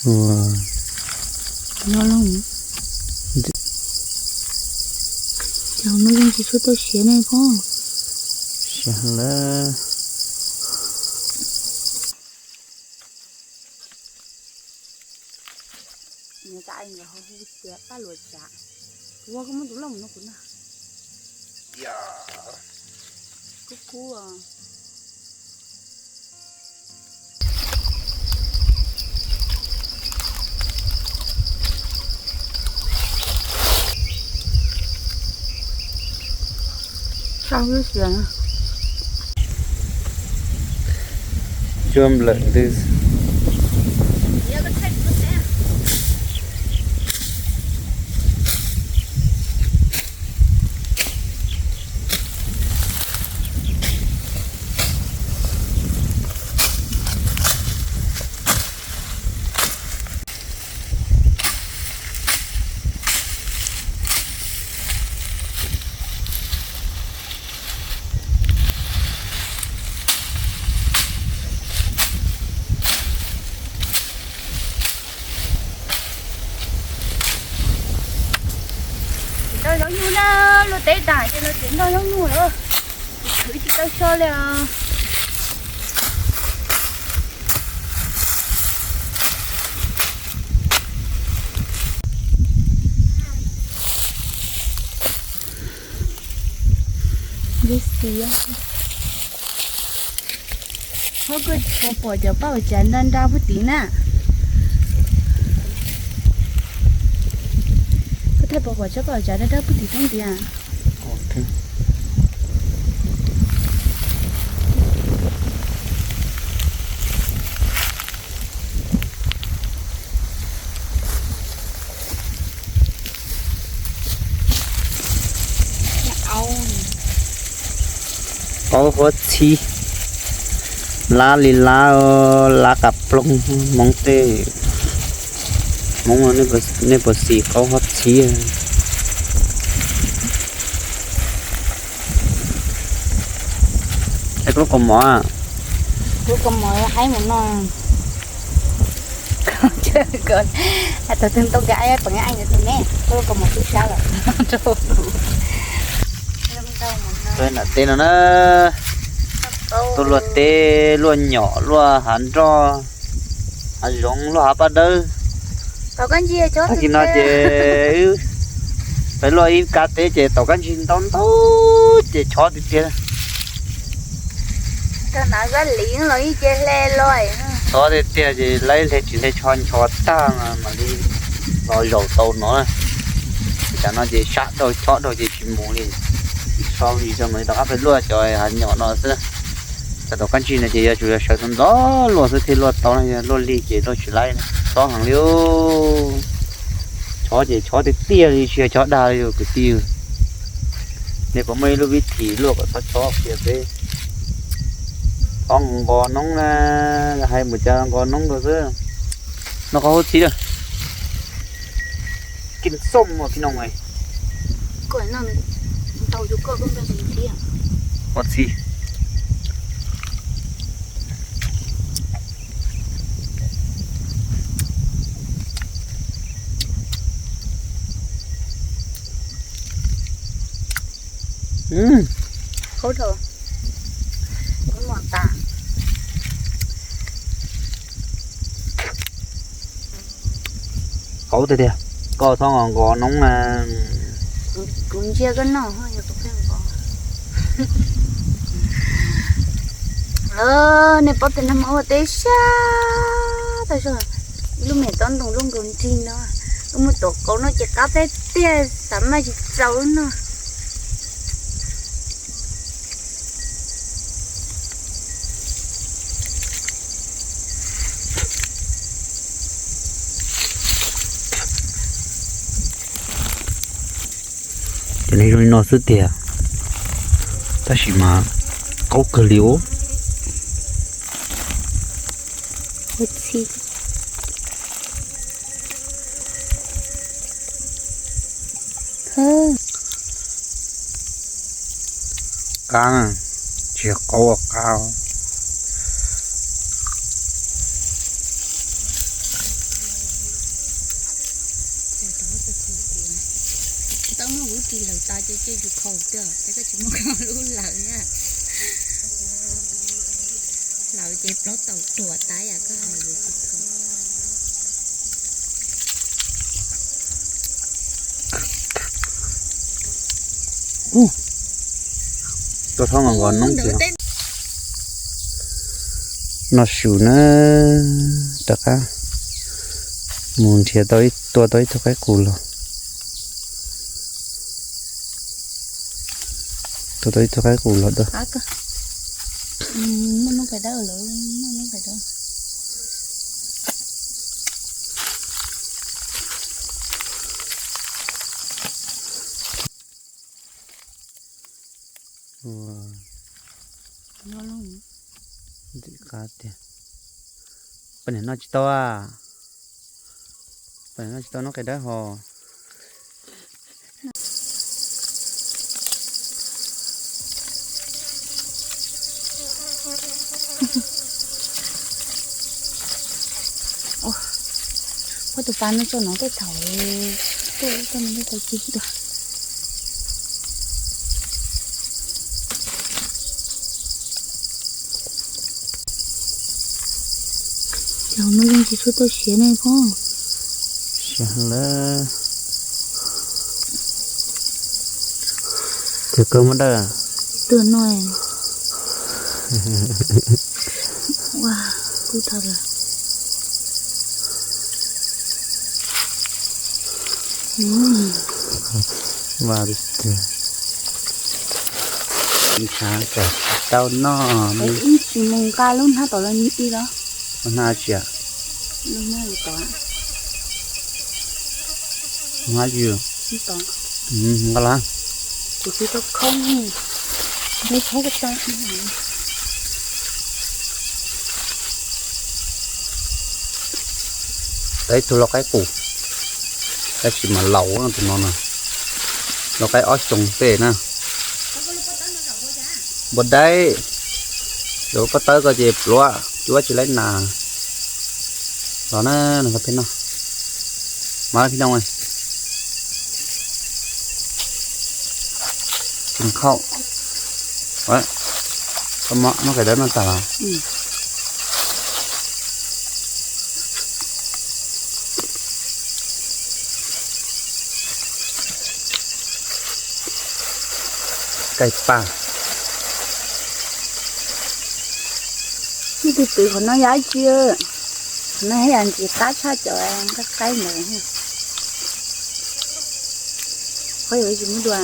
Ua, no loo, cov no yeej tsis tshua tau siav ne pob. Siav lawm. Nws tab hu siav paj luas tsav, kuv ua koj muab tus loj mus no kuv na. Kub kub os. Sau ib siav. Cua nplawm ntws. Tsis tau zaub nyuj na, luaj teb tas ces no tsis ntau zaub nyuj lawm. Khwv tsis tau so li os. Ib xis, koj puas pom cov paj uas tsav nra nra puag tim na? Koj thaij puas pom cov paj uas tsav nra nra puag tim roob tiag? Qaub huab txhib, lab li lab, lab qas ploog, Hmoob tej, Hmoob nej puas xis qaub huab txhib? Koj kaus mom, koj kaus mom haib mus no. Thaum twg tau nkag peev aj tus ne, koj kaus mom tub sab lawm. Nram teb no na, tuaj luaj teb, luaj nyom, luaj hav nroj, hav zoov, luaj hav paj dawb. Tag kis no ces peb luaj ib kab teb ces tom kab ntsig ntau ntau ces chob tiag tiag. Chob tiag tiag ces laib hle tsis hle tsho ncho tag mam li los zaum tau no. Tam no ces sab dhau chob dhau ces tsis mus li. Tsis so li, tsis so mus li, rov qab peb luaj cov hav nyom no xwb. Cov tom kab ntsig no ces yuav tsum yog sawv ntxov ntxov luaj xwb thiaj luaj tau, yog luaj lig ces luaj tsis laib, xob heev li. Chob ces chob tiag tiag li, tsis yog chob dag li kwv tij. Nej puas muaj ib lub vib thim luaj kom txhob chob kiag peb? Chob nqos noob na, hais mus cas nqos noob rau xwb. No qhov huab txhib lawm. Kij xoj ua kij noo. Ua txhib. Qhov dhau, kuv mos tas. Qauv tiag tiag, koj txhob nqos noob na. Kuv ntsia koj noj, yog kuv pheej nqos. Nej paub tias nag hmo ua teb sab tag zog, lub me tob ntoo lub nkaus nrig no, wb muab tuav qauv no ces qab tiag tiag, xav maj tsis txaus no. Cov neeg zoo li no xwb tiag, tab sis mas qaub kawg li os. Qab, tsis yog qaub, qab. Ci lawm tas ces cia yus khaus tiag, ces koj tsis muaj koj lub lawm na. Lawm ces plaub taum ruam tas yam koj hais yus tsis khaus. Tua thoob nkaus nkaus noob ntxiv. No su na, rov qab mus nrhiav tau ib, tua tau ib tug qaib qus los. Tua tau ib tug qaib qus los da. Ntxim qab tiag. Poj niam noj tsis tau a. Poj niam noj tsis tau noob qia dawb hos. Ua, tus pas no tso no tej thaum tuaj tuaj no tej tau cig tuaj. Cov no yeej tsis tshua tau siav ne phob. Siav lawm. Twg kawg muab dawj? Twg no. Ua, kub dhau lawm. Mas ntshav kam tsis tau noj. Ib tsis mus nqa lub hnab tom los ib los. Lub hnab tsis. Lub hnab li tom. Hnab li. Li tom. Nqa los. Kuv tsis tau khoob. Nqa thaub ko tau. Tau ib tug lau qaib qus, tab sis mas laus tus no na, lau qaib ob xyoo tej na. Npua daib, yuav pob tawb ko ces pluav cuab tsis laib nas. Los na, noj peb noj, mas peb noj. Tsis khauj. Koj muab noj kais dawb no tag los? Kais paj. Ib tug twv qhov no yog dab tsi? Qhov no yog ntsis qab tshaj cov nqaij qaib ntawd. Qhov yog tsis muab dua.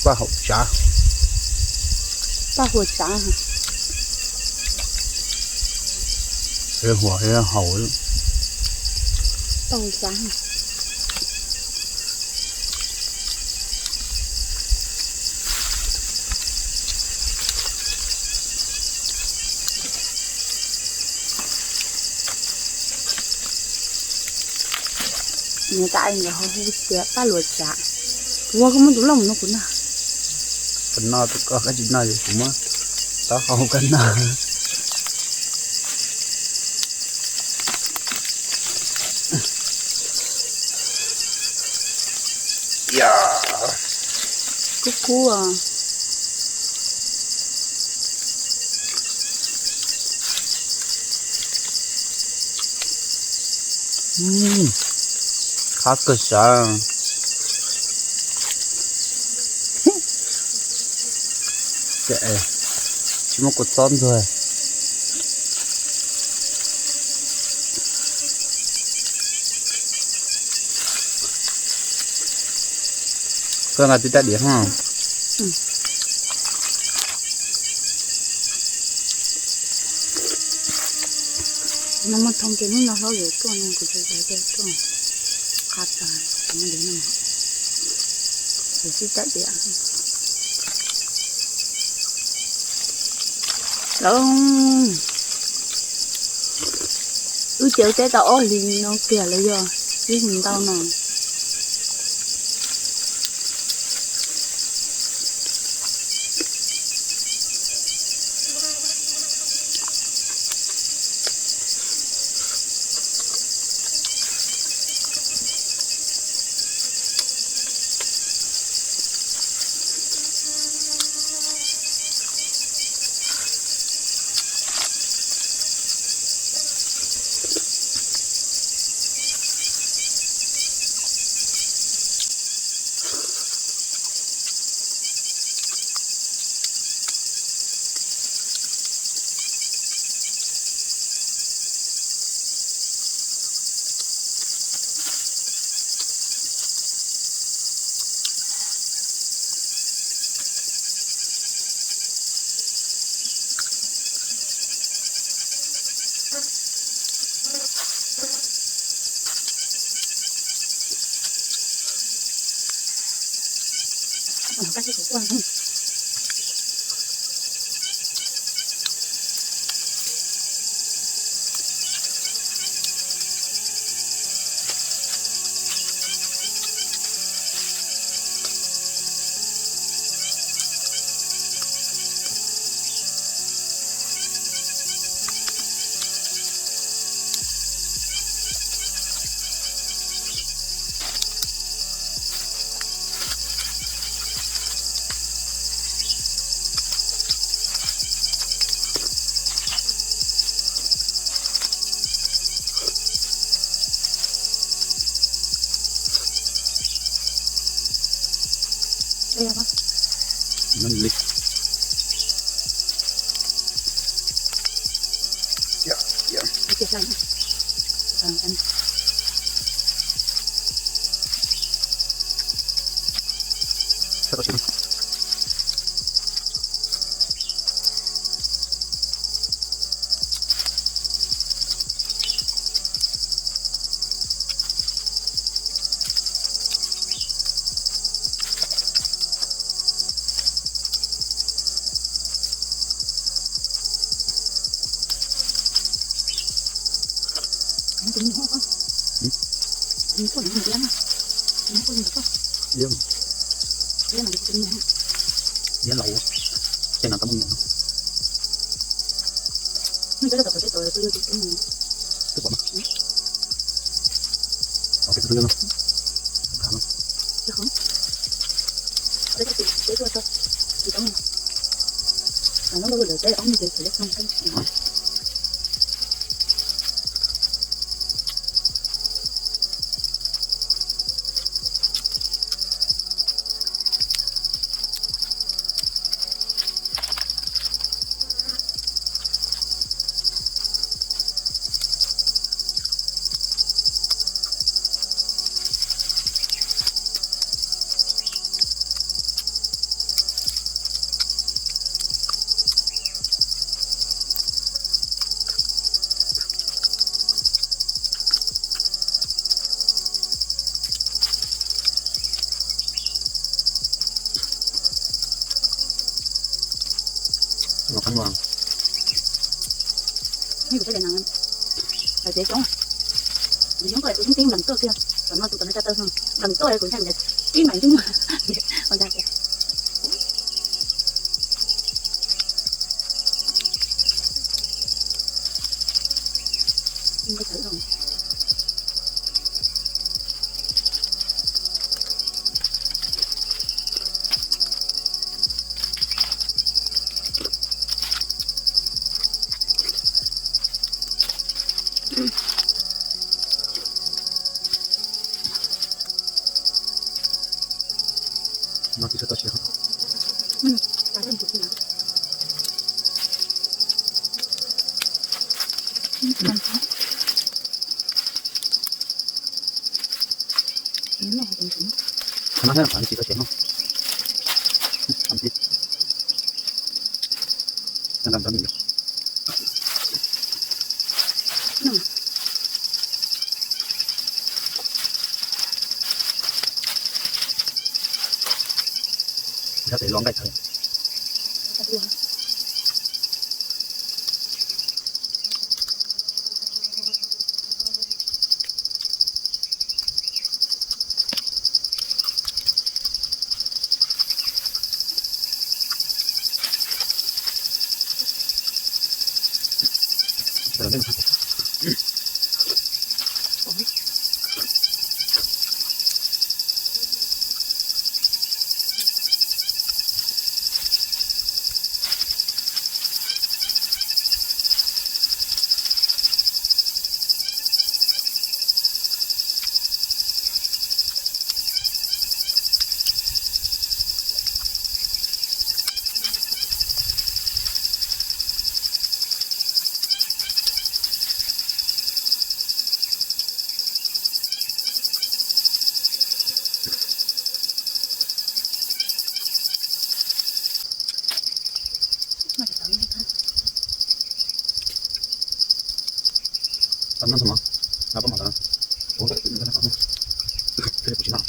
Paj huam tsav. Paj huam tsav. Huam haum. Paj huam tsav. Nws tas nkawd ho hu tias paj luam tsav. Kuv ua koj muab tus loj mus no kuv noj. Koj noj tus koj, koj tsis noj ces kuv muab taub hau koj noj. Kub kub os. Qab kawg sav. Tsis muaj kua txob ntxuag. Koj nqa tib rab diav ho. No mas thoo ces hnub no hlob yuav tuaj no kuv tsis tau tuaj. Qab tas kuv muaj diav no. Kuv tib rab diav. Los, wb ces wb teb tau ob hlis no kiag lawm, yog ib hlis ntau no. Iab laus, ces no tau muaj nyiam no. Twb pom no. Ok, tus twg no. Los qab no. Tsev coob, tus xyoob tuaj tus xyoob tib nplees tuaj kiag, tam no tus tam no tsa taw no nplees tuaj kuv ntshai ntawd tib nplees tib muag. No tsis tau siav. Qhov no thiab, qhov no tsis tau siav no. Sab tes los nqaij tawv. Tau noj ntxuag mov, noj pob mov tau, kuv kuv tsis noj.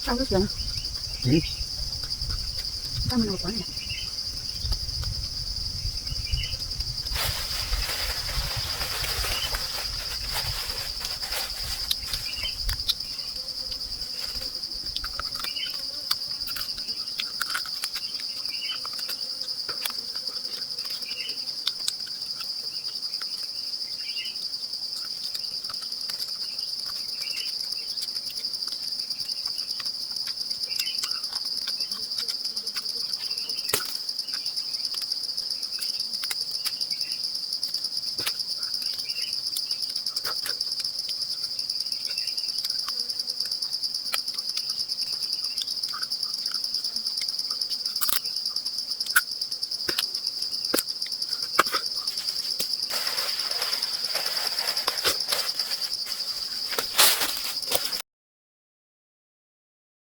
Tau lub xyoo. Tau mas nws pov.